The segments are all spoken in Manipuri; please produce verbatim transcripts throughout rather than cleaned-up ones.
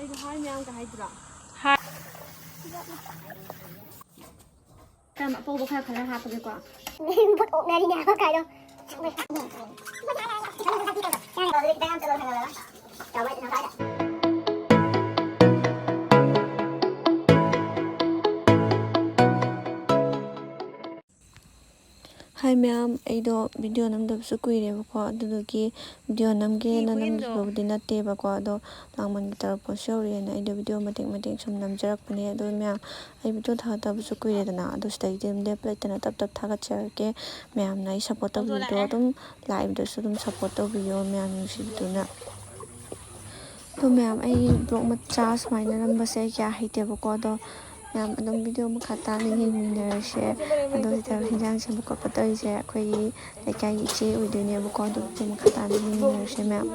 ꯑꯩꯁꯨ ꯍꯥꯏ ꯃꯌꯥꯝꯒ ꯍꯥꯏꯗ꯭ꯔꯥ? ꯍꯥꯏ꯫ ꯀꯔꯝꯕ ꯑꯄꯧꯕ ꯈꯔ ꯈꯜꯂ ꯍꯥꯞꯄꯒꯦꯀꯣ? ꯄꯣꯠ ꯑꯣꯛꯅꯔꯤꯅꯦ ꯍꯥꯏꯕ ꯀꯥꯏꯗꯣ꯫ ꯍꯥꯏ ꯃꯌꯥꯝ, ꯑꯩꯗꯣ ꯚꯤꯗꯤꯑꯣ ꯅꯝꯗꯕꯁꯨ ꯀꯨꯏꯔꯦꯕꯀꯣ, ꯑꯗꯨꯗꯨꯒꯤ ꯚꯤꯗꯤꯑꯣ ꯅꯝꯒꯦꯅ ꯅꯝꯈꯤꯕꯕꯨꯗꯤ ꯅꯠꯇꯦꯕꯀꯣ, ꯑꯗꯣ ꯂꯥꯡꯕꯟꯒꯤ ꯇꯔꯄꯣꯟꯁꯨ ꯌꯧꯔꯛꯑꯦꯅ ꯑꯩꯗꯣ ꯚꯤꯗꯤꯑꯣ ꯃꯇꯦꯛ ꯃꯇꯦꯛ ꯁꯨꯝ ꯅꯝꯖꯔꯛꯄꯅꯦ꯫ ꯑꯗꯣ ꯃꯌꯥꯝ, ꯑꯩ ꯚꯤꯗꯤꯑꯣ ꯊꯥꯒꯠꯇꯕꯁꯨ ꯀꯨꯏꯔꯦꯗꯅ, ꯑꯗꯣ ꯁꯤꯗꯒꯤꯗꯤ ꯑꯗꯨꯝ ꯂꯦꯞ ꯂꯩꯇꯅ ꯇꯞ ꯇꯞ ꯊꯥꯒꯠꯆꯔꯛꯀꯦ꯫ ꯃꯌꯥꯝꯅ ꯑꯩ ꯁꯞꯄꯣꯔꯠ ꯇꯧꯕꯤꯕꯗꯣ ꯑꯗꯨꯝ ꯂꯥꯛꯏꯕꯗꯁꯨ ꯑꯗꯨꯝ ꯁꯞꯄꯣꯔꯠ ꯇꯧꯕꯤꯌꯣ ꯃꯌꯥꯝ ꯅꯨꯡꯁꯤꯕꯤꯗꯨꯅ꯫ ꯑꯗꯣ ꯃꯌꯥꯝ, ꯑꯩ ꯕ꯭ꯂꯣꯛ ꯃꯆꯥ ꯁꯨꯃꯥꯏꯅ ꯅꯝꯕꯁꯦ ꯑꯩ ꯀꯌꯥ ꯍꯩꯇꯦꯕꯀꯣ, ꯑꯗꯣ ꯃꯌꯥꯝ ꯑꯗꯨꯝ ꯚꯤꯗꯤꯑꯣ ꯃꯈꯥ ꯇꯥꯅ ꯌꯦꯡꯃꯤꯟꯅꯔꯁꯦ꯫ ꯑꯗꯣ ꯁꯤꯗ ꯍꯤꯟꯖꯥꯡ ꯁꯦꯝꯕ ꯈꯣꯠꯄ ꯇꯧꯔꯤꯁꯦ ꯑꯩꯈꯣꯏꯒꯤ ꯂꯩꯀꯥꯏꯒꯤ ꯏꯆꯦ ꯑꯣꯏꯗꯣꯏꯅꯦꯕꯀꯣ꯫ ꯑꯗꯨ ꯚꯤꯗꯤꯑꯣ ꯃꯈꯥ ꯇꯥꯅ ꯌꯦꯡꯃꯤꯟꯅꯔꯁꯦ ꯃꯌꯥꯝ꯫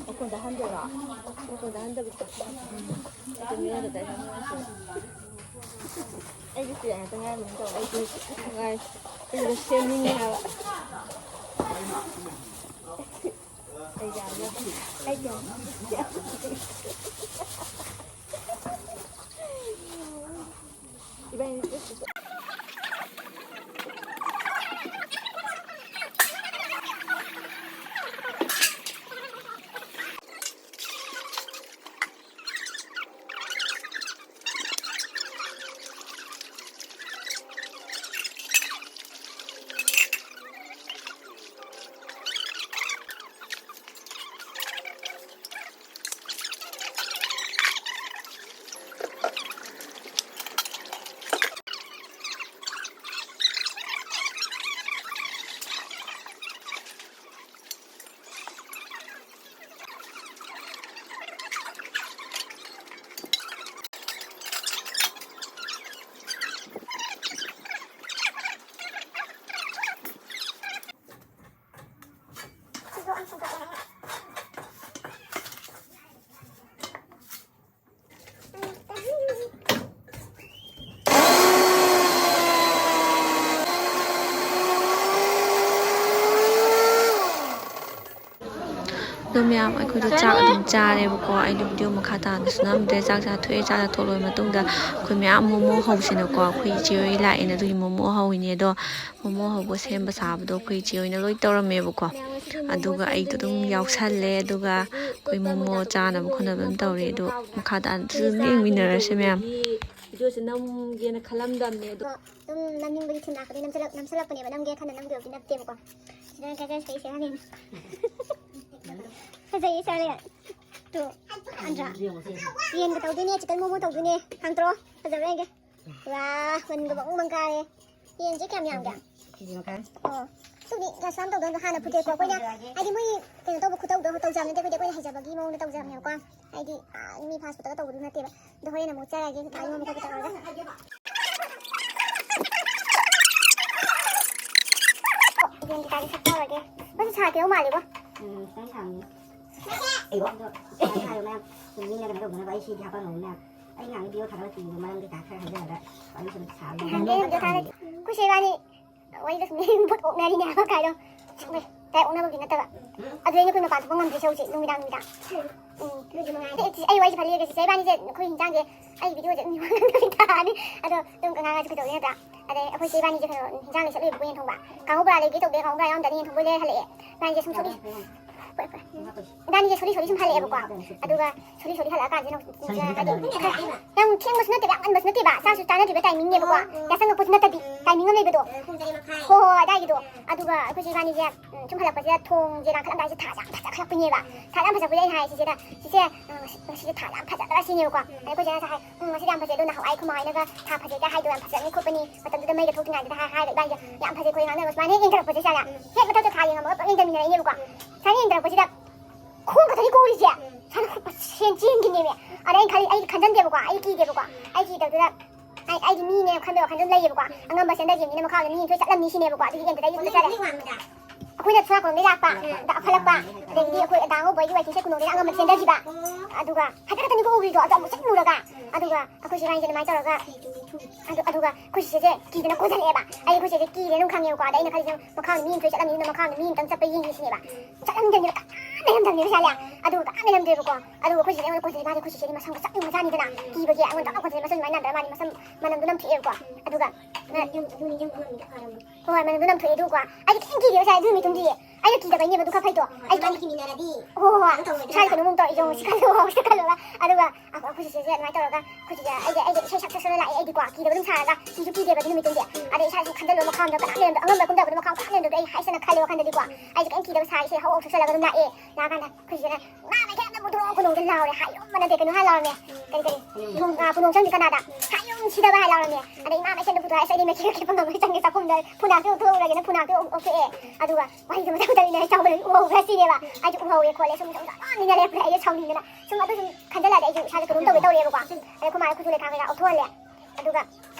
ꯃꯈꯣꯟꯗ ꯍꯟꯗꯣꯏꯔꯣ? ꯃꯈꯣꯟꯗ ꯍꯟꯗꯕꯤꯗ꯫ ꯑꯩꯗꯤ ꯃꯤꯉꯣꯟꯗ ꯇꯥꯏ ꯍꯥꯏꯕ ꯅꯨꯡꯉꯥꯏꯇꯦ꯫ ꯑꯩꯗꯤ ꯁꯤꯗ ꯉꯥꯛꯇ ꯉꯥꯏꯔꯝꯃꯅꯤ ꯇꯧꯕ꯫ ꯑꯩꯗꯤ ꯅꯨꯡꯉꯥꯏ꯫ ꯑꯩꯗꯤ ꯁꯦꯝꯅꯤꯡꯉꯦ ꯍꯥꯏꯕ꯫ ꯑꯩꯗꯤ ꯌꯥꯝꯅ ꯏꯕꯥꯅꯤ ꯑꯗꯣ ꯃꯌꯥꯝ, ꯑꯩꯈꯣꯏꯗꯣ ꯆꯥꯛ ꯑꯗꯨꯝ ꯆꯥꯔꯦꯕꯀꯣ꯫ ꯑꯩꯗꯣ ꯚꯤꯗꯤꯑꯣ ꯃꯈꯥ ꯇꯥꯅꯁꯨ ꯅꯝꯗ꯭ꯔꯦ꯫ ꯆꯥꯛ ꯆꯥꯊꯣꯛꯑꯦ꯫ ꯆꯥꯛ ꯆꯥꯊꯣꯛ ꯂꯣꯏꯔ ꯃꯇꯨꯡꯗ ꯑꯩꯈꯣꯏ ꯃꯌꯥꯝ ꯃꯣꯃꯣ ꯍꯧꯁꯦꯅꯀꯣ, ꯑꯩꯈꯣꯏ ꯏꯆꯦ ꯍꯣꯏ ꯂꯥꯛꯑꯦꯅ ꯑꯗꯨꯒꯤ ꯃꯣꯃꯣ ꯍꯧꯔꯤꯅꯦ꯫ ꯑꯗꯣ ꯃꯣꯃꯣ ꯍꯧꯕ, ꯁꯦꯝꯕ ꯁꯥꯕꯗꯣ ꯑꯩꯈꯣꯏ ꯏꯆꯦ ꯍꯣꯏꯅ ꯂꯣꯏ ꯇꯧꯔꯝꯃꯦꯕꯀꯣ꯫ ꯑꯗꯨꯒ ꯑꯩꯗꯣ ꯑꯗꯨꯝ ꯌꯥꯎꯁꯜꯂꯦ꯫ ꯑꯗꯨꯒ ꯑꯩꯈꯣꯏ ꯃꯣꯃꯣ ꯆꯥꯅꯕ ꯈꯣꯠꯅꯕ ꯑꯗꯨꯝ ꯇꯧꯔꯦ꯫ ꯑꯗꯣ ꯃꯈꯥ ꯇꯥꯅꯁꯨ ꯑꯗꯨꯝ ꯌꯦꯡꯃꯤꯟꯅꯔꯁꯦ ꯃꯌꯥꯝ꯫ ꯚꯤꯗꯤꯑꯣꯁꯦ ꯅꯝꯒꯦꯅ ꯈꯜꯂꯝꯗꯕꯅꯦ ꯑꯗꯣ꯫ ꯑꯗꯨꯝ ꯅꯝꯅꯤꯡꯕꯒꯤ ꯊꯤꯟ ꯂꯥꯛꯄꯗꯒꯤ ꯅꯝꯁꯤꯜꯂꯛ-, ꯅꯝꯁꯤꯜꯂꯛꯄꯅꯦꯕ꯫ ꯅꯝꯒꯦ ꯈꯟꯅ ꯅꯝꯒꯤꯕꯗꯤ ꯅꯠꯇꯦꯕꯀꯣ꯫ ꯁꯤꯗ ꯒꯥꯏꯒꯔꯁ ꯀꯩꯁꯦ ꯍꯥꯏꯅꯤ꯫ ꯐꯖꯩꯌꯦ ꯁꯥꯔꯦ꯫ ꯇꯨ, ꯑꯟꯗ꯭ꯔꯥ? ꯌꯦꯟꯒ ꯇꯧꯗꯣꯏꯅꯦ, ꯆꯤꯀꯟ ꯃꯣꯃꯣ ꯇꯧꯗꯣꯏꯅꯦ꯫ ꯍꯥꯡꯇ꯭ꯔꯣ? ꯐꯖꯕ꯭ꯔꯥ ꯌꯦꯡꯒꯦ꯫ ꯋꯥ, ꯃꯅꯤꯟꯒ ꯕꯪ ꯕꯪ ꯀꯥꯔꯦ꯫ ꯌꯦꯟꯁꯦ ꯀꯌꯥꯝ ꯌꯥꯝꯒꯦ? ꯀꯦꯖꯤ ꯃꯈꯥꯏ꯫ ꯑꯣ꯫ ꯑꯗꯨꯗꯤ ꯀꯩꯁꯨ ꯌꯥꯝ ꯇꯧꯗꯣꯏꯅꯣ, ꯍꯥꯟꯅ ꯐꯨꯠꯇꯣꯛꯑꯦꯀꯣ ꯑꯩꯈꯣꯏꯅ꯫ ꯍꯥꯏꯗꯤ ꯃꯣꯏ ꯀꯩꯅꯣ ꯇꯧꯕ ꯈꯨꯇꯧꯗꯣ ꯇꯧꯖꯕ ꯅꯠꯇꯦ, ꯑꯩꯈꯣꯏꯗꯤ ꯑꯩꯈꯣꯏꯅ ꯍꯩꯖꯕꯒꯤ ꯃꯑꯣꯡꯗ ꯇꯧꯖꯕꯅꯦꯕꯀꯣ꯫ ꯍꯥꯏꯗꯤ, ꯑꯥ, ꯃꯤ ꯐꯥꯁ ꯐꯨꯗꯇꯒ ꯇꯧꯕꯗꯨ ꯅꯠꯇꯦꯕ꯫ ꯑꯗꯣ ꯍꯣꯔꯦꯟ ꯑꯃꯨꯛ ꯆꯥꯔꯒꯦ, ꯀꯩꯀꯥ ꯌꯣꯟꯕ ꯈꯣꯠꯄ ꯇꯧꯔꯒ꯫ ꯌꯦꯟ ꯀꯩꯀꯥꯗꯤ ꯁꯛ ꯇꯧꯔꯒꯦ꯫ ꯃꯁꯤ ꯁꯥ ꯀꯩꯅꯣ ꯃꯥꯜꯂꯦꯕꯣ꯫ ꯎꯝ, ꯈꯤꯇꯪ ꯁꯥꯡꯉꯤ꯫ ꯑꯩꯕꯣ? ꯑꯗꯣ ꯁꯥꯏ ꯍꯥꯏꯌꯣ ꯃꯌꯥꯝ꯫ ꯁꯨꯝ ꯃꯤꯅ ꯀꯩꯅꯣ ꯇꯧꯗꯅꯕ ꯑꯩ ꯁꯤꯗꯤ ꯍꯥꯞꯄꯝꯃꯕꯅꯦ ꯃꯌꯥꯝ꯫ ꯑꯩ ꯉꯥꯡꯉꯤ ꯚꯤꯗꯤꯑꯣ ꯊꯥꯒꯠꯂꯛꯇ꯭ꯔꯤꯉꯩꯗ ꯃꯔꯝ ꯀꯩꯀꯥ ꯈꯔ ꯍꯥꯏꯖꯔꯒ ꯋꯥꯔꯤ ꯁꯨꯝ ꯁꯥꯕ ꯌꯥꯏ꯫ ꯅꯍꯥꯟꯗꯩ ꯑꯃꯨꯛꯇ ꯊꯥꯔꯛꯀꯦ꯫ ꯑꯩꯈꯣꯏ ꯆꯦ ꯏꯕꯥꯅꯤ ꯋꯥꯔꯤꯗ ꯁꯨꯝ ꯄꯣꯠ ꯑꯣꯛꯅꯔꯤꯅꯦ ꯍꯥꯏꯕ ꯀꯥꯏꯗꯣ꯫ ꯁꯨꯝ ꯂꯩ꯫ ꯗꯥꯏꯔꯦꯛ ꯑꯣꯛꯅꯕꯕꯨꯗꯤ ꯅꯠꯇꯕ꯫ ꯑꯗꯨ ꯑꯩꯅ ꯑꯩꯈꯣꯏ ꯃꯄꯥꯟ ꯊꯣꯛꯄ ꯉꯝꯗ꯭ꯔꯤꯁꯦ ꯍꯧꯖꯤꯛ ꯅꯨꯃꯤꯗꯥꯡ ꯅꯨꯃꯤꯗꯥꯡ꯫ ꯎꯝ꯫ ꯑꯩ, ꯑꯩ ꯋꯥꯔꯤꯁꯦ ꯐꯠꯂꯦ ꯆꯤꯆꯦ ꯏꯕꯥꯅꯤꯁꯦ ꯑꯩꯈꯣꯏ ꯍꯤꯟꯖꯥꯡꯁꯦ ꯑꯩ ꯚꯤꯗꯤꯑꯣꯁꯦ ꯑꯗꯨꯝ ꯌꯦꯡꯉꯒ ꯇꯥꯔꯅꯤ꯫ ꯑꯗꯣ ꯑꯗꯨꯝ ꯉꯥꯡꯉꯁꯨ ꯀꯩꯗꯧꯗꯣꯏ ꯅꯠꯇ꯭ꯔꯥ? ꯑꯗꯩ ꯑꯩꯈꯣꯏ ꯆꯦ ꯏꯕꯥꯅꯤꯁꯦ ꯀꯩꯅꯣ ꯍꯤꯟꯖꯥꯡ ꯂꯩꯁꯜꯂꯨꯏꯕꯀꯣ ꯌꯦꯟ ꯊꯣꯡꯕ꯫ ꯀꯥꯡꯍꯧ ꯕꯣꯔꯥ ꯂꯩꯒꯦ ꯇꯧꯗꯦ, ꯀꯥꯡꯍꯧ ꯕꯣꯔꯥ ꯌꯥꯎꯔꯝꯗ꯭ꯔꯗꯤ ꯌꯦꯟ ꯊꯣꯡꯕ ꯂꯩꯔ ꯍꯜꯂꯛꯑꯦ꯫ ꯏꯕꯥꯅꯤꯁꯦ ꯁꯨꯝ ꯁꯣꯛꯏ꯫ ꯏꯕꯥꯅꯤꯁꯦ ꯁꯣꯔꯤ ꯁꯣꯔꯤ ꯁꯨꯝ ꯍꯜꯂꯛꯑꯦꯕꯀꯣ꯫ ꯑꯗꯨꯒ ꯁꯣꯔꯤ ꯁꯣꯔꯤ ꯍꯜꯂꯛꯑꯀꯥꯟꯁꯤꯗ ꯁꯣꯔꯤ ꯁꯣꯔꯤ ꯍꯥꯏꯗꯤ ꯍꯜꯂꯛꯑꯦ꯫ ꯌꯥꯝ ꯊꯦꯡꯕꯁꯨ ꯅꯠꯇꯦꯕ, ꯌꯥꯝ ꯉꯟꯕꯁꯨ ꯅꯠꯇꯦꯕ, ꯆꯥꯛꯁꯨ ꯆꯥꯅꯗ꯭ꯔꯤꯕ ꯇꯥꯏꯃꯤꯡꯅꯦꯕꯀꯣ꯫ ꯑꯣ, ꯑꯣ꯫ ꯌꯥꯆꯪꯉꯛꯄꯁꯨ ꯅꯠꯇꯕꯤ ꯇꯥꯏꯃꯤꯡ ꯑꯃ ꯂꯩꯕꯗꯣ꯫ ꯑꯣ, ꯄꯨꯡ ꯇꯔꯦꯠ ꯃꯈꯥꯏ꯫ ꯍꯣꯏ, ꯍꯣꯏ, ꯍꯣꯏ, ꯑꯗꯥꯏꯒꯤꯗꯣ꯫ ꯑꯗꯨꯒ ꯑꯩꯈꯣꯏ ꯆꯦ ꯏꯕꯥꯅꯤꯁꯦ, ꯎꯝ, ꯁꯨꯝ ꯍꯜꯂꯛꯄꯁꯤꯗ ꯊꯣꯡꯁꯦ ꯂꯥꯟꯈꯠꯂꯝꯗꯥꯏꯁꯦ ꯊꯥꯁꯦ ꯌꯥꯝ ꯐꯖꯈꯠꯂꯛꯄꯅꯦꯕ꯫ ꯊꯥꯁꯦ ꯌꯥꯝ ꯐꯖꯕꯗꯨꯗ ꯑꯩꯅ ꯍꯥꯏ ꯆꯤꯆꯦꯗ, "ꯆꯤꯆꯦ, ꯎꯝ, ꯉꯁꯤ, ꯉꯁꯤꯁꯦ ꯊꯥꯁꯦ ꯌꯥꯝ ꯐꯖꯗ꯭ꯔꯥ?" ꯁꯤꯅꯦꯕꯀꯣ꯫ ꯑꯗꯩ ꯑꯩꯈꯣꯏ ꯆꯦꯅ ꯍꯥꯏ, "ꯎꯝ, ꯉꯁꯤꯗꯤ ꯌꯥꯝ ꯐꯖꯩ, ꯑꯗꯣ ꯅꯍꯥꯟꯋꯥꯏ ꯑꯩꯈꯣꯏ ꯃꯥ ꯍꯣꯏꯅꯒ ꯊꯥ ꯐꯖꯩꯒ ꯍꯥꯏꯗꯣ ꯌꯥꯝ ꯐꯖꯕꯅꯤ ꯈꯣꯠꯄꯅꯤ, ꯃꯇꯝꯗꯨꯗ ꯃꯩꯒ ꯊꯣꯛꯇ꯭ꯔꯤꯉꯩꯗꯨꯗ ꯍꯥꯏ", ꯍꯥꯏꯔꯒ ꯏꯕꯥꯅꯤꯁꯦ ꯌꯥꯝ ꯐꯖꯩ ꯑꯩꯈꯣꯏ ꯉꯥꯡꯅꯕ ꯁꯨꯃꯥꯏꯅ ꯍꯦꯛ ꯌꯦꯡꯊꯔꯛꯄꯁꯦ ꯏꯆꯥꯅ ꯍꯦꯛ ꯃꯊꯛꯇ ꯊꯥ ꯌꯦꯡꯉꯝꯃꯒ ꯄꯪ ꯌꯦꯡꯊꯃꯤꯟꯅꯔꯛꯏꯅꯦꯕꯀꯣ꯫ ꯁꯨꯃꯥꯏꯅ ꯌꯦꯡꯊꯔꯛꯄꯁꯤꯗ ꯈꯣꯡ ꯈꯛꯇꯅꯤ ꯀꯣꯔꯤꯁꯦ꯫ ꯁꯨꯃꯥꯏꯅ ꯈꯨꯠ ꯁꯦꯟ ꯆꯦꯟꯈꯤꯅꯦꯃꯤ꯫ ꯑꯗ ꯑꯩꯅ ꯈꯜꯂꯤ, ꯑꯩ ꯈꯟꯖꯟꯗꯦꯕꯀꯣ, ꯑꯩ ꯀꯤꯗꯦꯕꯀꯣ, ꯑꯩ ꯀꯤꯗꯕꯗꯨꯗ ꯑꯩ, ꯑꯩꯒꯤ ꯃꯤꯅꯦ ꯈꯟꯕꯒꯤ ꯋꯥꯈꯜꯗꯨ ꯂꯩꯌꯦꯕꯀꯣ꯫ ꯑꯉꯝꯕ ꯆꯦꯟꯊꯈꯤꯕꯅꯤꯅ ꯃꯈꯥꯗ ꯃꯤ ꯁꯣꯏ ꯆꯠꯂꯝꯅꯤ ꯁꯤꯅꯦꯕꯀꯣ꯫ ꯑꯗꯨꯒꯤ ꯑꯦꯝꯗꯨꯗ ꯑꯩ ꯆꯠꯆꯔꯦ꯫ ꯑꯩꯈꯣꯏꯅ ꯁꯣꯔꯥꯠꯀꯣꯟꯗꯒꯤ ꯂꯥꯛꯄ, ꯗ ꯀꯥꯈꯠꯂꯛꯄ, ꯑꯗꯒꯤꯗꯤ ꯑꯩꯈꯣꯏ ꯗꯥ ꯉꯧꯕ ꯍꯣꯏꯒꯤ ꯋꯥꯏꯇꯤꯡ ꯁꯦꯠ ꯀꯣꯅꯨꯡꯗꯒꯤ ꯑꯉꯝꯕ ꯆꯦꯟꯊꯈꯤꯕ꯫ ꯑꯗꯨꯒ ꯍꯥꯏꯐꯦꯠ ꯈꯛꯇꯅꯤꯀꯣ ꯎꯈ꯭ꯔꯤꯗꯣ, ꯑꯗꯣ ꯑꯃꯨꯛ ꯆꯠꯂꯨꯔꯒ, ꯑꯗꯨꯒ ꯑꯩꯈꯣꯏ ꯆꯦ ꯏꯕꯥꯅꯤꯁꯦ ꯑꯗꯨꯃꯥꯏꯅ ꯇꯧꯔꯒ, ꯑꯗꯨ, ꯑꯗꯨꯒ ꯑꯩꯈꯣꯏ ꯆꯦꯁꯦ ꯀꯤꯗꯅ ꯀꯣꯟꯁꯤꯜꯂꯛꯑꯦꯕ꯫ ꯑꯩ ꯑꯩꯈꯣꯏ ꯆꯦꯁꯦ ꯀꯤꯔꯦ ꯑꯗꯨꯝ ꯈꯪꯉꯦꯕꯀꯣ꯫ ꯑꯗ ꯑꯩꯅ ꯈꯜꯂꯤꯁꯦ ꯃꯈꯥꯗ ꯃꯤ ꯑꯃ ꯁꯣꯏ ꯆꯠꯂꯝꯅꯤꯅ ꯃꯈꯥꯗ ꯃꯤ ꯑꯃꯇꯪ ꯆꯠꯄ ꯌꯦꯡꯒꯦ ꯁꯤꯅꯦꯕ꯫ ꯆꯠꯂꯝꯗꯕꯅꯤꯅ ꯀꯅꯥ ꯂꯩꯔꯝꯗꯕꯅꯦꯕ ꯏꯁꯥꯁꯦ꯫ ꯑꯗꯨꯒ ꯀꯅꯥꯝ ꯂꯩꯔꯝꯗꯦꯕꯀꯣ꯫ ꯑꯗꯨꯒ ꯑꯩꯈꯣꯏ ꯆꯦꯅ ꯑꯩꯉꯣꯟꯗ ꯀꯣꯟꯁꯤꯗꯤ ꯃꯥꯗꯤ ꯑꯩꯈꯣꯏ ꯆꯦꯆꯦꯗꯤ ꯃꯁꯝꯒ ꯆꯞ ꯌꯨꯡꯕꯖꯥꯠꯅꯤꯗꯅ꯫ ꯀꯤꯕꯒꯤ ꯑꯩꯉꯣꯟꯗ ꯇꯞꯅ ꯀꯣꯟꯁꯤꯗꯤ ꯃꯁꯝ ꯃꯥꯏ ꯅꯥꯟꯗ꯭ꯔ ꯃꯥꯗꯤ ꯃꯁꯝ ꯃꯅꯝꯗꯣ ꯅꯝꯊꯣꯛꯑꯦꯕꯀꯣ꯫ ꯑꯗꯨꯒ ꯍꯣꯏ, ꯍꯣꯏ, ꯃꯅꯝꯗꯣ ꯅꯝꯊꯣꯛꯑꯦ꯫ ꯑꯗꯨꯒꯀꯣ ꯑꯩꯗꯤ ꯀꯩꯝ ꯀꯤꯗꯦꯕ ꯏꯁꯥ ꯑꯗꯨ ꯅꯨꯃꯤꯠꯇꯨꯝꯗꯤ꯫ ꯑꯩꯅ ꯀꯤꯗꯕꯩꯅꯦꯕ ꯑꯗꯨ ꯈꯔ ꯐꯩꯗꯣ꯫ ꯑꯩ ꯏꯕꯥꯅꯤ ꯀꯤꯃꯤꯟꯅꯔꯗꯤ ꯍꯣꯏ, ꯍꯣꯏ, ꯍꯣꯏ꯫ ꯀꯩꯅꯣ ꯇꯧꯔꯣꯏꯗ꯭ꯔꯥ? ꯏꯁꯥꯁꯦ ꯀꯩꯅꯣꯝ ꯇꯧꯔꯦ꯫ ꯌꯦꯡꯉꯣ ꯁꯤ ꯈꯜꯂꯣ ꯁꯤ ꯈꯜꯂꯣꯕ꯫ ꯑꯗꯨꯒ ꯑꯩꯈꯣꯏ ꯆꯦꯆꯦꯁꯦ ꯑꯗꯨꯃꯥꯏꯅ ꯇꯧꯔꯒ ꯑꯩꯈꯣꯏ ꯆꯦꯆꯦ ꯑꯩꯁꯦ ꯑꯩꯁꯦ ꯏꯁꯩ ꯁꯛ ꯁꯛꯁꯅ ꯂꯥꯛꯑꯦ꯫ ꯑꯩꯗꯤꯀꯣ ꯀꯤꯗꯕ ꯑꯗꯨꯝ ꯁꯥꯔꯒ ꯀꯤꯁꯨ ꯀꯤꯗꯦꯕ ꯑꯗꯨ ꯅꯨꯃꯤꯠꯇꯨꯝꯗꯤ꯫ ꯑꯗꯩ ꯏꯁꯥꯁꯦ ꯈꯟꯖꯜꯂꯣ ꯃꯈꯥꯔꯣꯝꯗ ꯀꯅꯥꯝ ꯂꯩꯔꯝꯗ ꯑꯉꯝꯕ ꯀꯨꯝꯊꯕꯗꯣ ꯃꯈꯥꯔꯣꯝ ꯀꯅꯥꯝ ꯂꯩꯔꯝꯗꯕꯗꯣ ꯑꯩ ꯍꯥꯏꯁꯦꯅ ꯈꯜꯂꯦ ꯋꯥꯈꯟꯗꯗꯤꯀꯣ꯫ ꯑꯩꯁꯦ ꯀꯩꯝ ꯀꯤꯗꯕ ꯁꯥꯔ ꯏꯁꯩ ꯍꯧ ꯍꯧ ꯁꯛꯆꯜꯂꯒ ꯑꯗꯨꯝ ꯂꯥꯛꯑꯦ꯫ ꯂꯥꯛꯑꯀꯥꯟꯗ ꯑꯩꯈꯣꯏ ꯆꯦꯆꯦꯅ "ꯏꯃꯥ ꯃꯩꯈꯦꯠ ꯑꯝꯇ ꯄꯨꯊꯣꯔꯛꯑꯣ ꯈꯨꯅꯣꯡꯗ" ꯂꯥꯎꯔꯦ꯫ ꯍꯥꯏ ꯌꯨꯝ ꯅꯠꯇꯦ ꯀꯩꯅꯣ ꯍꯥꯏ ꯂꯥꯎꯔꯝꯃꯦ꯫ ꯀꯔꯤ ꯀꯔꯤ ꯎꯝ꯫ ꯊꯣꯡ-, ꯑ, ꯈꯨꯅꯣꯡ ꯆꯪꯗ꯭ꯔꯤ ꯀꯅꯥꯗ ꯍꯥꯏ ꯌꯨꯝ ꯁꯤꯗꯕ ꯍꯥꯏ ꯂꯥꯎꯔꯝꯃꯦ꯫ ꯑꯗꯩ "ꯏꯃꯥ ꯃꯩꯈꯦꯠ ꯑꯝꯇ ꯄꯨꯊꯣꯔꯛꯑꯣ ꯑꯩ ꯆꯪꯒꯦ ꯆꯥꯛꯈꯨꯝꯗ ꯐꯨꯅꯥꯛꯇꯣ ꯂꯧꯊꯣꯛꯎꯔꯒꯦꯅ" ꯐꯨꯅꯥꯛꯇꯣ ꯂꯧꯊꯣꯛꯑꯦ꯫ ꯑꯗꯨꯒ ꯋꯥꯔꯤꯗꯣ ꯃꯊꯪ ꯃꯊꯪ ꯏꯟꯅ ꯆꯥꯎꯕ ꯂꯣꯏ ꯎꯍꯧꯕ꯭ꯔꯥ ꯁꯤꯅꯦꯕ꯫ ꯑꯩꯁꯨ ꯎꯍꯧꯋꯦ ꯈꯣꯠꯂꯦ ꯁꯨꯝ ꯁꯨꯝ ꯁꯨꯝ ꯅꯤꯡꯉ ꯂꯩꯔꯛꯄꯗ ꯑꯩꯁꯦ ꯁꯥꯎꯅꯤꯡꯗꯅ ꯁꯨꯝ ꯑꯗꯨ ꯁꯨꯝ ꯈꯟꯖꯜꯂꯛꯑꯗꯤ ꯑꯩꯁꯨ ꯏꯁꯥꯁꯦ ꯀꯩꯅꯣꯝ ꯇꯧꯒꯦ ꯇꯧꯔꯦꯕꯀꯣ꯫ ꯑꯗꯩ ꯑꯩꯈꯣꯏ ꯃꯥꯅ ꯈꯨꯠꯁꯨ ꯂꯩꯈꯥꯝ ꯀꯩꯀꯥ ꯂꯧꯊꯣꯛꯍꯜꯂꯦ꯫ ꯑꯗꯨꯒ,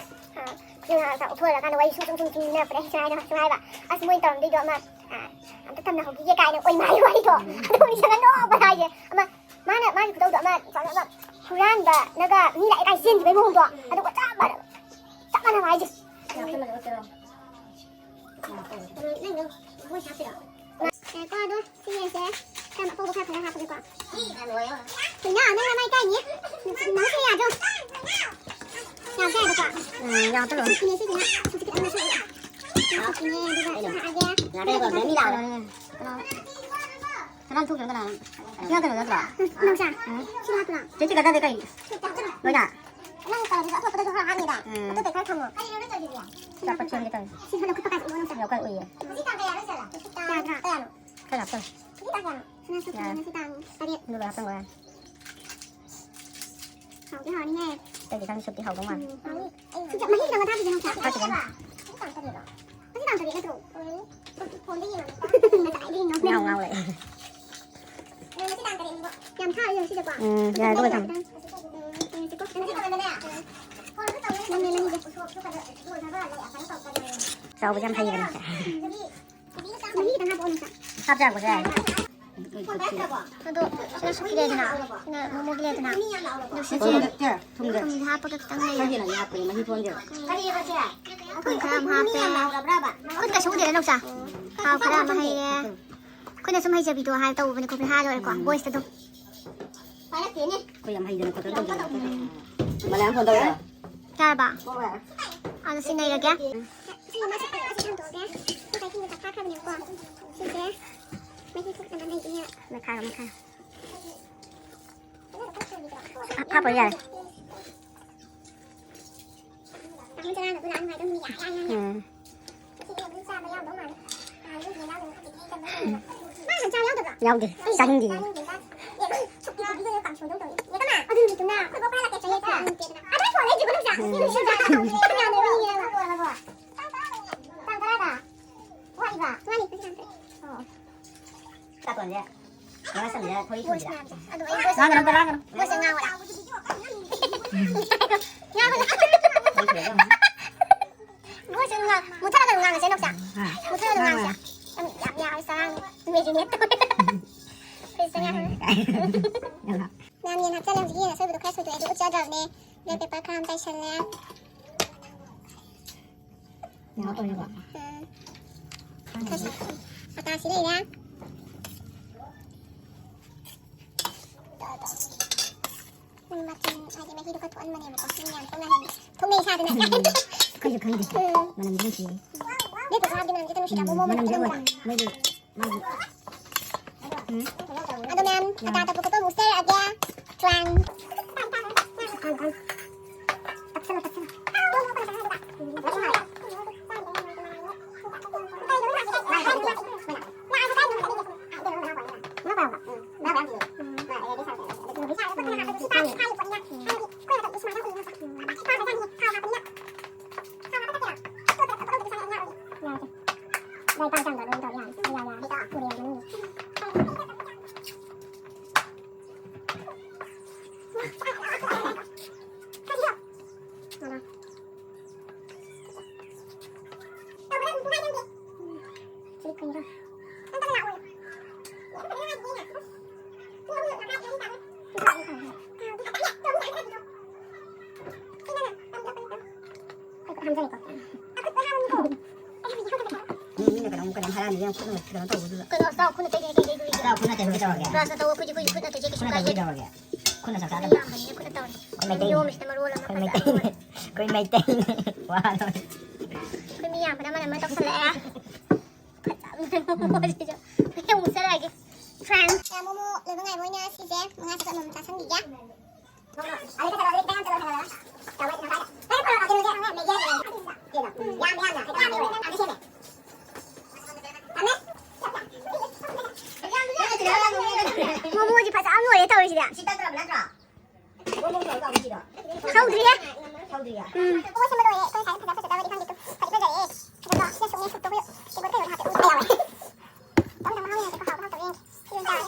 ꯑ, ꯈꯨꯠꯁꯨ ꯂꯩꯈꯥꯝ ꯂꯧꯊꯣꯛꯍꯜꯂꯀꯥꯟꯗ ꯋꯥꯔꯤ ꯁꯨꯝ ꯁꯨꯝ ꯁꯨꯝ ꯁꯨꯝ ꯅꯤꯡꯁꯤꯡꯉꯛꯄꯗ ꯑꯩꯁꯨ ꯍꯥꯏꯅ ꯁꯨꯝ ꯍꯥꯏꯕ, "ꯑꯁ ꯃꯣꯏꯅ ꯇꯧꯔꯝꯗꯣꯏꯗꯣ ꯑꯃ, ꯑ, ꯑꯝꯇ ꯇꯝꯅꯍꯧꯈꯤꯒꯦ" ꯀꯥꯏꯅ ꯑꯣꯏ ꯃꯥꯒꯤ ꯋꯥꯔꯤꯗꯣ꯫ ꯑꯗꯨ ꯅꯤꯡꯁꯤꯡꯉ ꯅꯣꯛꯄꯗ ꯍꯥꯏꯁꯦ꯫ ꯑꯃ ꯃꯥꯅ ꯃꯥꯒꯤ ꯈꯨꯇꯧꯗꯣ ꯑꯃ ꯆꯥꯎꯔꯥꯛꯅ ꯍꯨꯔꯥꯟꯕꯅꯒ ꯃꯤ ꯂꯥꯛꯑꯦ ꯀꯥꯏ ꯆꯦꯟꯈꯤꯕꯩ ꯃꯑꯣꯡꯗꯣ ꯑꯗꯨꯒ ꯆꯞ ꯃꯥꯟꯅꯕ꯫ ꯆꯞ ꯃꯥꯟꯅꯕ ꯍꯥꯏꯁꯦ꯫ ꯅꯪꯗꯣ ꯕꯣꯏ ꯍꯥꯞꯄꯤꯔꯣ? ꯉꯥꯏꯈꯣ, ꯑꯗꯣ ꯁꯤ ꯌꯦꯟꯁꯦ ꯈꯔ ꯑꯄꯧꯕ ꯈꯔ ꯈꯔ ꯍꯥꯞꯄꯒꯦꯀꯣ꯫ ꯀꯩꯅꯣ, ꯅꯪ ꯅꯃꯥꯏ ꯀꯥꯏꯅꯤ? ꯅꯪ ꯁꯤ ꯌꯥꯗ꯭ꯔꯣ? ꯌꯥꯕ ꯌꯥꯏꯗꯀꯣ? ꯎꯝ, ꯌꯥꯕ ꯇꯧꯔꯣ꯫ ꯁꯤꯅꯦ, ꯁꯤꯁꯤꯅ ꯁꯤꯁꯦ ꯈꯤꯇꯪ ꯃꯁꯨ ꯎꯏꯌꯦ꯫ ꯁꯤ ꯍꯥꯞꯄꯤꯅꯦ, ꯑꯗꯨꯒ ꯁꯤ ꯊꯥꯛꯑꯒꯦ꯫ ꯌꯥꯔꯦ, ꯌꯥꯔꯦ, ꯃꯤ ꯂꯥꯛꯑꯣ꯫ ꯀꯅꯥꯅ ꯊꯣꯛꯈꯤꯕꯅꯣ, ꯀꯅꯥꯅꯣ? ꯁꯤ ꯉꯥꯛꯇꯅꯣ ꯅꯠꯇ꯭ꯔꯣ? ꯅꯥꯎꯆꯥ, ꯎꯝ? ꯁꯤ ꯍꯥꯞꯄ꯭ꯔꯣ? ꯆꯦ, ꯁꯤ ꯈꯛꯇ ꯅꯠꯇꯦ ꯀꯩ? ꯁꯤ ꯍꯥꯞꯄ꯭ꯔꯣ? ꯂꯣꯏꯅ? ꯅꯪ ꯇꯧꯔꯗꯤ ꯑꯇꯣꯞꯄꯗꯁꯨ ꯈꯔ ꯍꯥꯞꯅꯤꯗ꯫ ꯎꯝ꯫ ꯑꯇꯣꯞꯄ ꯈꯔ ꯊꯝꯃꯣ꯫ ꯑꯆꯥꯄꯣꯠ ꯁꯦꯝꯒꯦ ꯇꯧꯔꯤ꯫ ꯁꯤ ꯍꯥꯟꯅ ꯈꯨꯠ ꯄꯀꯥꯁꯦ ꯎꯕ꯭ꯔꯣ ꯅꯪ? ꯌꯥꯎꯈꯠ ꯎꯏꯌꯦ꯫ ꯉꯁꯤ ꯇꯥꯡ ꯀꯌꯥꯅꯣ ꯆꯦ? ꯇꯥꯡ ꯇꯔꯥ꯫ ꯀꯌꯥꯅꯣ? ꯈꯔ ꯍꯥꯞꯆꯜꯂꯣ꯫ ꯉꯁꯤ ꯇꯥꯡ ꯀꯌꯥꯅꯣ? ꯁꯅꯥ ꯁꯨꯠ ꯎꯝ꯫ ꯉꯁꯤ ꯇꯥꯡ ꯇꯔꯦꯠ꯫ ꯑꯗꯨ ꯂꯣꯏ ꯍꯥꯞꯆꯜꯂꯣ꯫ ꯍꯥꯎꯗꯤ ꯍꯥꯎꯅꯤꯍꯦ꯫ ꯑꯇꯩꯗꯤ ꯈꯪꯗꯦ, ꯁꯨꯞꯇꯤ ꯍꯥꯎꯗꯧ ꯃꯥꯜꯂꯦ꯫ ꯎꯝ, ꯍꯥꯎꯅꯤ꯫ ꯑꯩ ꯁꯨꯞ ꯃꯍꯤ ꯈꯤꯇꯪ ꯊꯥꯛꯈꯤꯁꯦ ꯅꯪ ꯆꯥ꯫ ꯊꯥꯛꯈꯤꯁꯦ꯫ ꯉꯁꯤ ꯇꯥꯡ ꯇꯔꯦꯠꯂꯣ? ꯉꯁꯤ ꯇꯥꯡ ꯇꯔꯦꯠ ꯅꯠꯇ꯭ꯔꯣ? ꯐꯣꯟꯗ ꯌꯦꯡꯉꯣ꯫ ꯉꯁꯥꯏꯗꯒꯤ ꯉꯥꯎ ꯂꯩ꯫ ꯉꯥꯎ ꯉꯥꯎ ꯂꯩ꯫ ꯌꯥꯝ ꯊꯥꯔ ꯌꯦꯡꯉꯨ ꯁꯤꯗꯀꯣ꯫ ꯎꯝ, ꯌꯥꯔꯦ, ꯑꯗꯨꯒ ꯊꯝꯃꯣ꯫ ꯎꯝ, ꯎꯝ, ꯆꯤꯛꯀꯣ꯫ ꯅꯪꯅꯦ, ꯅꯪꯒꯤꯁꯦ꯫ ꯆꯥꯎꯕꯁꯦ ꯌꯥꯝ ꯍꯩꯌꯦꯕ ꯅꯪꯁꯦ꯫ ꯎꯝ꯫ ꯃꯍꯤ ꯈꯤꯇꯪ ꯍꯥꯞꯄꯛꯑꯣ ꯅꯪꯁꯨ꯫ ꯍꯥꯞꯄ ꯌꯥꯕꯁꯦ ꯌꯥꯏ꯫ ꯑꯗꯣ ꯁꯤꯅ ꯁꯨꯞꯀꯤ ꯂꯩꯔꯦꯗꯅ, ꯁꯤꯅ ꯃꯣꯃꯣꯒꯤ ꯂꯩꯔꯦꯗꯅ꯫ ꯑꯗꯣ ꯁꯤꯁꯦ ꯍꯣꯏ, ꯍꯣꯏ, ꯊꯨꯝꯁꯦ꯫ ꯊꯨꯝꯁꯦ ꯍꯥꯞꯄꯒ ꯈꯤꯇꯪ ꯈꯔ ꯂꯩꯔꯦ꯫ ꯍꯦꯟꯅ ꯍꯥꯞꯄꯅꯦ, ꯃꯍꯤ ꯊꯣꯛꯍꯟꯗꯦꯕ꯫ ꯊꯨꯝ ꯈꯔ ꯑꯃ ꯍꯥꯞꯄꯦ꯫ ꯈꯨꯠ ꯀꯩꯁꯨ ꯎꯗꯦꯗ ꯅꯥꯎꯆꯥ꯫ ꯊꯥꯎ ꯈꯔ ꯑꯃ ꯍꯩꯔꯦ꯫ ꯑꯩꯈꯣꯏꯅ ꯁꯨꯝ ꯍꯩꯖꯕꯤꯗꯣ ꯍꯥꯏ ꯇꯧꯕꯅꯦ, ꯈꯣꯠꯄꯅꯦ ꯍꯥꯏꯔ ꯂꯣꯏꯔꯦꯀꯣ, ꯎꯝ꯫ Voice ꯇ ꯑꯗꯨꯝ꯫ ꯑꯩꯈꯣꯏ ꯌꯥꯝ ꯍꯩꯗꯅ ꯈꯣꯠꯇꯅ ꯇꯧꯖꯕ ꯅꯠꯇꯦ꯫ ꯃꯂꯥ ꯌꯥꯝ ꯐꯣꯟ ꯇꯧꯔꯛꯑꯦ꯫ ꯌꯥꯔꯕ? ꯍꯣꯏ꯫ ꯑꯗꯣ ꯁꯤ ꯅꯩꯔꯒꯦ꯫ ꯁꯤ ꯑꯃ ꯁꯤ ꯊꯥꯡꯗꯣꯛꯑꯒꯦ꯫ ꯁꯤ ꯄꯥꯏꯁꯤꯡꯗꯣ ꯆꯥꯛ ꯊꯥꯈ꯭ꯔꯕꯅꯦꯕꯀꯣ꯫ ꯁꯤꯁꯦ ꯃꯍꯤ ꯊꯣꯛꯅꯕ ꯂꯩꯒꯦ꯫ ꯃꯦꯠꯈꯥꯏꯔꯣ, ꯃꯦꯠꯈꯥꯏꯔꯣ꯫ ꯍꯥꯞꯄ ꯌꯥꯔꯦ꯫ ꯎꯝ꯫ ꯌꯥꯎꯗꯦ꯫ ꯆꯥꯅꯤꯡꯗꯦ꯫ ꯎꯝ꯫ ꯇꯥꯇꯣꯟꯁꯦ꯫ ꯉꯥꯡꯁꯪꯁꯦ ꯊꯣꯔꯤ ꯊꯣꯔꯤꯗ꯫ ꯂꯥꯡꯒꯅꯨ, ꯑꯝꯇ ꯂꯥꯡꯒꯅꯨ꯫ ꯃꯨꯊꯠꯂꯒ ꯉꯥꯡꯉꯁꯦ, ꯅꯣꯛꯆꯥ꯫ ꯃꯨꯊꯠꯂꯒ ꯉꯥꯡꯉꯁꯦ꯫ ꯌꯥꯝ ꯌꯥꯎꯋꯦ, ꯆꯔꯥꯡ꯫ Imaginate ꯇꯧꯋꯦ꯫ ꯑꯩꯈꯣꯏ ꯆꯉꯥꯡ꯫ ꯌꯥꯝ ꯌꯦꯟ ꯍꯥꯞꯆꯜꯂꯦ꯫ ꯍꯧꯖꯤꯛꯀꯤ ꯌꯦꯟ ꯑꯁꯣꯏꯕꯗꯣ ꯈꯔ ꯁꯣꯏꯗꯣꯛꯑꯦ꯫ ꯑꯗꯨ ꯎꯠ ꯆꯥꯗ꯭ꯔꯕꯅꯦ꯫ Black pepper ꯈꯔ ꯑꯃ ꯆꯥꯏꯁꯜꯂꯦ꯫ ꯎꯝ꯫ ꯈꯔ ꯁꯥ-, ꯑꯇꯥꯁꯤ ꯂꯩꯔꯦ꯫ ꯎꯝ, ꯃꯆꯨꯝ, ꯍꯥꯏꯗꯤ ꯃꯍꯤꯗꯣ ꯈꯔ ꯊꯣꯛꯍꯟꯕꯅꯦꯕꯀꯣ꯫ ꯃꯤ ꯌꯥꯝ ꯊꯣꯛꯅ ꯍꯦꯟꯅ ꯊꯣꯛꯅꯩ ꯏꯁꯥꯗꯅ꯫ ꯑꯩꯈꯣꯏꯁꯨ ꯈꯪꯗꯦ꯫ ꯎꯝ꯫ ꯃꯅꯝꯗꯤ ꯅꯨꯡꯁꯤꯌꯦ꯫ ꯅꯠꯇꯦ, ꯃꯥꯒꯤ ꯃꯅꯝꯁꯦ ꯈꯤꯇꯪ ꯅꯨꯡꯁꯤꯗ꯭ꯔꯥ? ꯎꯝ, ꯃꯣꯃꯣ ꯃꯅꯝꯁꯦ ꯃꯅꯝꯁꯦ ꯈꯤꯇꯪ ꯑꯣꯏ꯫ ꯅꯨꯡꯁꯤꯗ꯭ꯔꯥ? ꯃꯣꯏꯒꯤ ꯃꯥꯒꯤ꯫ ꯎꯝ꯫ ꯑꯗꯣ ꯃꯌꯥꯝ, ꯌꯥꯔꯦ꯫ ꯑꯇꯥ ꯇꯛꯄ ꯈꯣꯠꯄ ꯑꯃꯨꯛ ꯆꯩꯔꯛꯑꯒꯦ꯫ ꯇ꯭ꯔꯥꯡ꯫ ꯇꯛꯁꯜꯂꯣ, ꯇꯛꯁꯜꯂꯣ꯫ ꯃꯤꯅ ꯀꯩꯅꯣꯝ ꯀꯩꯅꯣꯝ ꯍꯥꯏꯔꯛꯑꯅꯤ ꯏꯕꯦꯝꯃ, ꯈꯨꯠꯅ ꯀꯩꯅꯣ ꯇꯧꯕꯗꯨꯗ꯫ ꯀꯩꯅꯣ ꯆꯥꯎ, ꯈꯨꯠꯅ ꯇꯩꯗꯦ, ꯀꯩ ꯇꯩꯗꯣꯏꯒꯦ? ꯆꯥꯎ, ꯈꯨꯠꯅ ꯇꯩꯗꯣꯏ ꯇꯧꯔꯒꯦ꯫ ꯕ꯭ꯔꯁꯅ ꯇꯧꯑꯣ, ꯑꯩꯈꯣꯏꯗꯤ ꯑꯩꯈꯣꯏ ꯈꯨꯠꯅ ꯇꯩꯖꯩ, ꯀꯩꯁꯨ ꯈꯨꯠꯅ ꯀꯥꯏꯗꯦ꯫ ꯇꯩꯗꯣꯏ ꯇꯧꯔꯒꯦ꯫ ꯈꯨꯠꯅ ꯆꯥꯛ ꯃꯤ ꯆꯥꯗꯕ꯫ ꯌꯥꯝꯕꯅꯤꯅ ꯈꯨꯠꯅ ꯇꯧꯔꯦ꯫ ꯑꯩꯈꯣꯏ ꯃꯩꯇꯩꯅꯤ꯫ ꯌꯣꯝꯃꯤꯁꯤꯅ ꯃꯔꯣꯜ ꯑꯃ ꯑꯩꯈꯣꯏ ꯐꯖꯅ ꯃꯩꯇꯩꯅꯤ꯫ ꯑꯩꯈꯣꯏ ꯃꯩꯇꯩꯅꯤ꯫ ꯋꯥ ꯂꯣꯏꯔꯦ꯫ ꯑꯩꯈꯣꯏ ꯃꯤ ꯌꯥꯝꯕꯅ ꯑꯃꯅ ꯑꯃ ꯇꯧꯁꯜꯂꯛꯑꯦ꯫ ꯐꯖꯕꯅꯦ ꯃꯣꯃꯣꯁꯤꯁꯨ꯫ ꯑꯩ ꯑꯃꯨꯛ ꯆꯠꯂꯛꯑꯒꯦ꯫ ꯐ꯭ꯔꯦꯟꯁ꯫ ꯃꯣꯃꯣ ꯂꯣꯏꯕ ꯉꯥꯏꯕ ꯑꯣꯏꯅ ꯁꯤꯁꯦ ꯃꯉꯥ ꯆꯠꯂꯝ ꯆꯥꯁꯟꯈꯤꯒꯦ꯫ ꯃꯣꯃꯣꯁꯤ ꯐꯖ ꯑꯃ ꯂꯣꯏꯔꯦ ꯇꯧꯔꯤꯁꯤꯗꯤ꯫ ꯁꯤ ꯇꯠꯇ꯭ꯔꯕ ꯅꯠꯇ꯭ꯔꯣ? ꯃꯣꯃꯣ ꯇꯧꯔ ꯇꯧꯔ ꯁꯤꯗꯣ꯫ ꯍꯧꯗ꯭ꯔꯤꯌꯦ꯫ ꯍꯧꯗ꯭ꯔꯤꯌꯦ꯫ ꯎꯝ꯫ ꯃꯣꯃꯣ ꯁꯦꯝꯕ ꯂꯣꯏꯔꯦ꯫ ꯑꯩꯈꯣꯏ ꯉꯁꯥꯏ ꯐꯖ ꯐꯖꯗꯕꯗꯤ ꯈꯪꯗꯦ꯫ ꯐꯗꯤ ꯐꯖꯔꯦ꯫ ꯑꯗꯨꯒ ꯁꯤꯅ ꯁꯨꯛꯅꯦ, ꯁꯨꯛꯇꯣ ꯑꯩꯈꯣꯏ ꯇꯦꯕꯜ ꯀꯩ ꯑꯣꯏꯅ ꯍꯥꯞꯄꯦ꯫ ꯎ ꯌꯥꯎꯔꯦ꯫ ꯇꯞꯅ ꯃꯍꯥꯎ ꯌꯦꯡꯉꯁꯦ꯫ ꯍꯥꯎꯕ꯭ꯔꯥ ꯍꯥꯎꯇꯕ꯭ꯔꯥ ꯌꯦꯡꯒꯦ꯫ ꯁꯤ ꯑꯣꯏꯅ ꯆꯥꯔꯦ꯫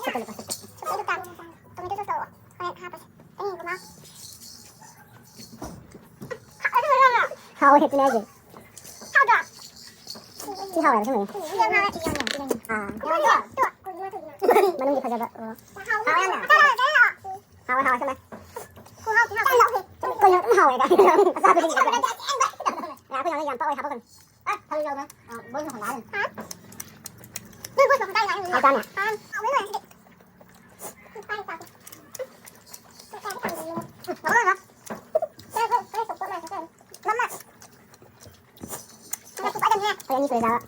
ꯁꯨꯛꯇꯣ ꯂꯨꯄꯥ ꯁꯨꯛꯇꯣ ꯂꯨꯄꯥ꯫ ꯇꯣꯃꯦꯇꯣ ꯁꯣꯁ ꯇꯧꯔꯛꯑꯣ꯫ ꯍꯣꯔꯦꯟ ꯍꯥꯞꯄꯁꯦ꯫ ꯑꯩ ꯌꯦꯡꯉꯨꯀꯣ꯫ ꯍꯥꯎꯋꯦ, ꯑꯗꯨꯅꯦ ꯍꯥꯏꯁꯦ꯫ ꯍꯥꯎꯗ꯭ꯔꯣ? ꯁꯤ ꯍꯥꯎꯋꯦꯕ, ꯑꯁꯦꯡꯕꯩꯅꯦ꯫ ꯌꯥꯝ ꯍꯥꯎꯋꯦ꯫ ꯑꯥ꯫ ꯃꯅꯨꯡꯒꯤ ꯐꯖꯕ꯫ ꯑꯣ꯫ ꯍꯥꯎꯋꯦ ꯌꯥꯝꯅ꯫ ꯍꯥꯎꯋꯦ, ꯍꯥꯎꯋꯦ, ꯑꯁꯦꯡꯕ꯫ ꯈꯨꯍꯥꯎꯗꯤ ꯍꯥꯎꯋꯦ꯫ ꯀꯩꯅꯣ ꯑꯗꯨꯝ ꯍꯥꯎꯋꯦꯗ꯫ ꯑꯆꯥꯄꯣꯠꯁꯤꯗꯤ꯫ ꯑꯩꯈꯣꯏ ꯅꯪꯅ ꯌꯥꯝ ꯄꯛꯑꯣꯏ ꯍꯥꯞꯄꯛꯀꯅꯨ꯫ ꯑ, ꯊꯔꯣꯏ ꯂꯧꯕ꯫ ꯑ, ꯕꯣꯏꯁ ꯃꯈꯣꯟ ꯇꯥꯔꯦ꯫ ꯍꯥ? ꯅꯣꯏ ꯕꯣꯏꯁ ꯃꯈꯣꯟ ꯇꯥꯏ ꯍꯥꯏꯔꯤꯅꯦ꯫ ꯍꯥꯎꯖꯥꯠꯅꯦ꯫ ꯑ, ꯍꯥꯎꯋꯦ ꯂꯣꯏꯔꯦ ꯁꯤꯗꯤ꯫ ꯂꯧꯔꯣ, ꯂꯧꯔꯣ꯫ ꯅꯪ, ꯅꯪ, ꯅꯪ ꯆꯣꯞꯄꯣꯠ ꯃꯥꯟꯊꯣꯛꯈ꯭ꯔꯅꯤ꯫ ꯅꯪ ꯆꯣꯞꯄꯣꯠ ꯃꯥꯟꯊꯣꯛꯈ꯭ꯔꯅꯤ꯫ ꯑꯩꯈꯣꯏ ꯑꯅꯤ ꯁꯨꯔꯦ ꯆꯥꯕ꯫